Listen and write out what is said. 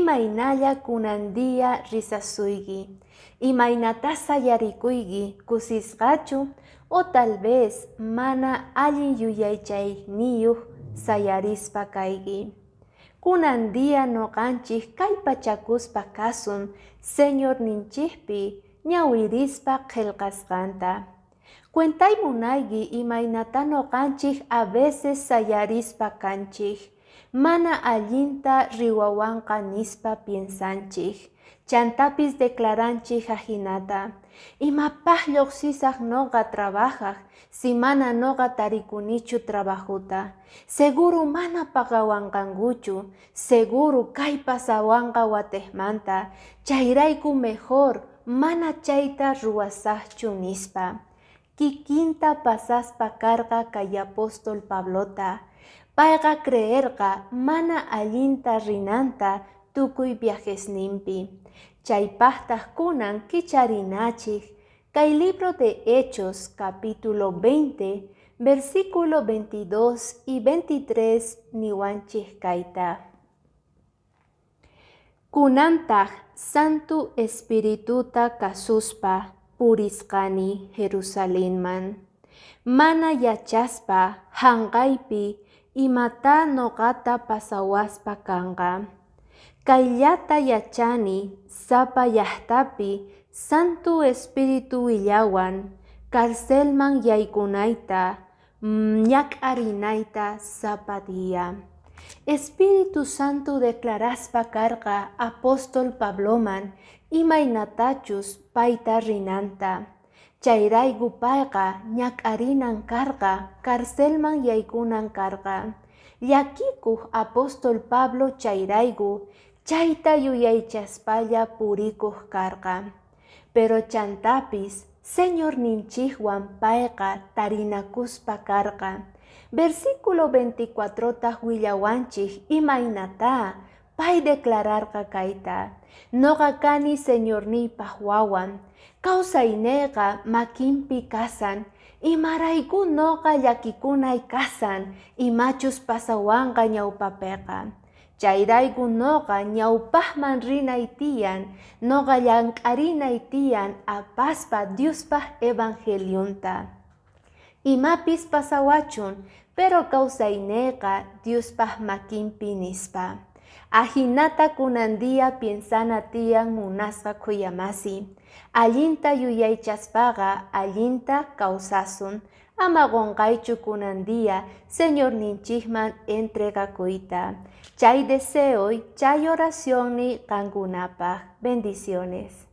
Imaynalla kunan dia risasuyki? Imaynata sayarikuyki, kusisqachu o tal vez mana allin yuyaychayniyuq sayarispa kayki? Kunan dia nuqanchik kallpachakuspa kasun Señorninchikpi ñawirispa qillqasqanta. Cuentay munayki imaynata nuqanchik a veces sayarispa kanchik, mana allinta riwawanqa nispa piensanchik. Chantapis declaranchik ajinata: Imapaq lluqsisaq nuqa trabajaq si mana nuqa tarikunichu trabajota? Seguro mana pagawanqankuchu, seguro kay pasawanqa watiqmanta, chayrayku mejor mana chayta ruwasaqchu nispa. Kikinta pasaspa karqa kay apóstol Pablota. Payqa creerqa mana allinta rinanta tukuy viajesninpi. Chaypaqtaq kunan kicharinachik kay libro de Hechos capítulo 20, versículo 22 y 23 niwanchik kayta: Kunantaq Santu Espirituta kasuspa purisqani Jerusalenman, mana yachaspa hanqaypi imatá nuqata pasawaspa kanqa. Kayllata yachani, sapa llaqtapi Santu Espiritu willawan carcelman yaykunayta, ñak'arinayta sapa día. Espíritu Santo declaraspa karqa apóstol Pabloman imaynatachus payta rinanta. Chayrayku payqa ñak'arinan karqa, carcelman yaykunan karqa. Llakikuq apóstol Pablo chayrayku chayta yuyaychaspalla purikuq karqa. Pero chantapis Señorninchikwan payqa tarinakuspa karqa. Versículo 24taq willawanchik imaynata pay declararqa kayta: Nuqa kani Señorniypaq wawan, kawsayniyqa makinpi kasan, imarayku nuqa llakikunay kasan imachus pasawanqa ñawpapiqa. Chayrayku nuqa ñawpaqman rinay tiyan, nuqa llank'arinay tiyan apaspa Diospaq evangelionta. Imapis pasawachun, pero kawsayniyqa Diospaq makinpi nispa. Ajinata kunan día piensana tiyan, munasqa khuyamasi. Allinta yuyaychaspaqa allinta kawsasun. Ama qunqaychu kunan día Señorninchikman entregakuyta. Chay deseoy, chay oracionni qankunapaq. Bendiciones.